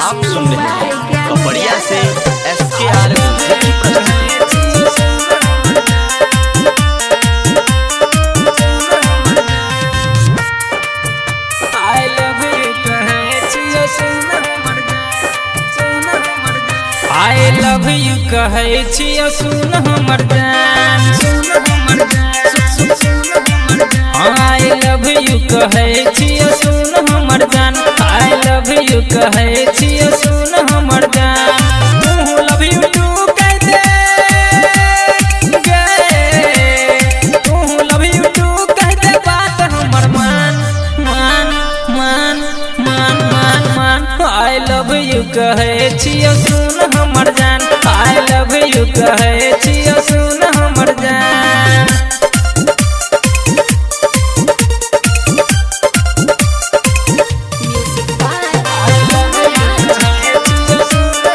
आप सुन रहे हैं कपड़िया से एस के आर म्यूजिक की प्रस्तुति। I love you कहै छियो सुन हमर जान, सुन हमर जान। I love you कहै छियो सुन हमर जान, सुन हमर जान, सुन सुन हमर जान। I love you कहै छियो सुन हमर जान, I love you कहै छियो सुन हमर जान। तू लव you two कह दे गे, तू लव you two कह दे बात हमर मान मान मान मान मान मान। I love you कहै छियो सुन हमर जान, I love you कहै छियो सुन हमर जान। Music by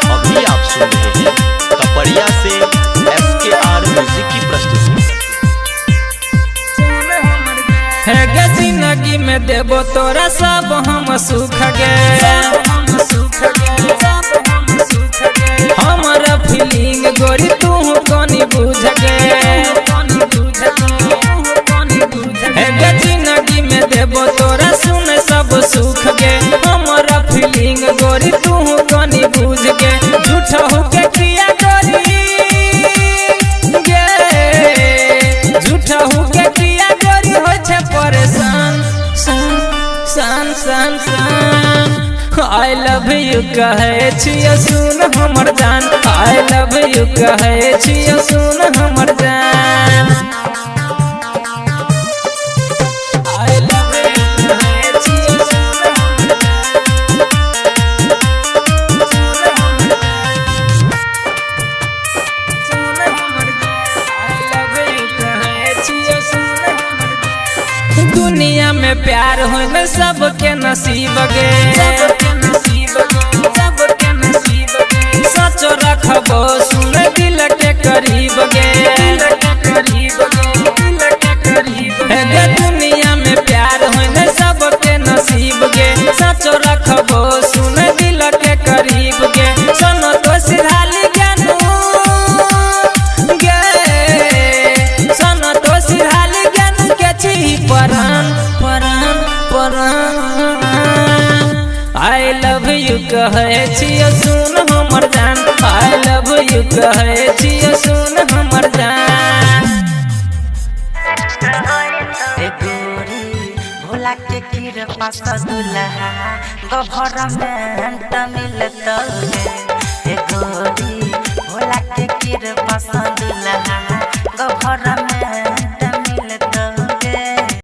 अभी आप सुन रहे हैं कपड़िया से एस के आर म्यूजिक की प्रस्तुति। हे गे जिंदगी में देबो तोरा सब हम सुख गे, हमर फीलिंग गोरी तू कनी बुझ गे। हे गे जिंदगी में देबो तोरा सुन सब सुख गे, हमर फीलिंग गोरी तू कनी बुझ गे। झूठ हो के किया गोरी गे, झूठ हो के किया गोरी हो छे परेशान सान सान सान सान। I love you कहै छियो सुन हमर जान, I love you कहै छियो सुन हमर जान। I love you कहै छियो सुन हमर जान, सुन हमर जान, सुन हमर जान। I love you कहै छियो सुन हमर जान। दुनिया में प्यार होने सबके नसीब गे, सबके नसीब गे, सबके नसीब गे। सच रखबो सुन दिल के करीब गे, दिल के करीब गे, दिल के करीब गे। दुनिया में प्यार होने सबके नसीब गे, सच रखबो सुन दिल के करीब गे। सुनो तो सिधाली ज्ञानू गे, सुनो तो सिधाली ज्ञान के छी परान परान परान। I love you कहै छियो सुन हमर जान, I love you कहै छियो सुन हमर जान। ए गोरी भोला के कृपा से दुल्हा गवर्नमेंट मिलत गे। ए गोरी भोला के कृपा से दुल्हा गवर्नमेंट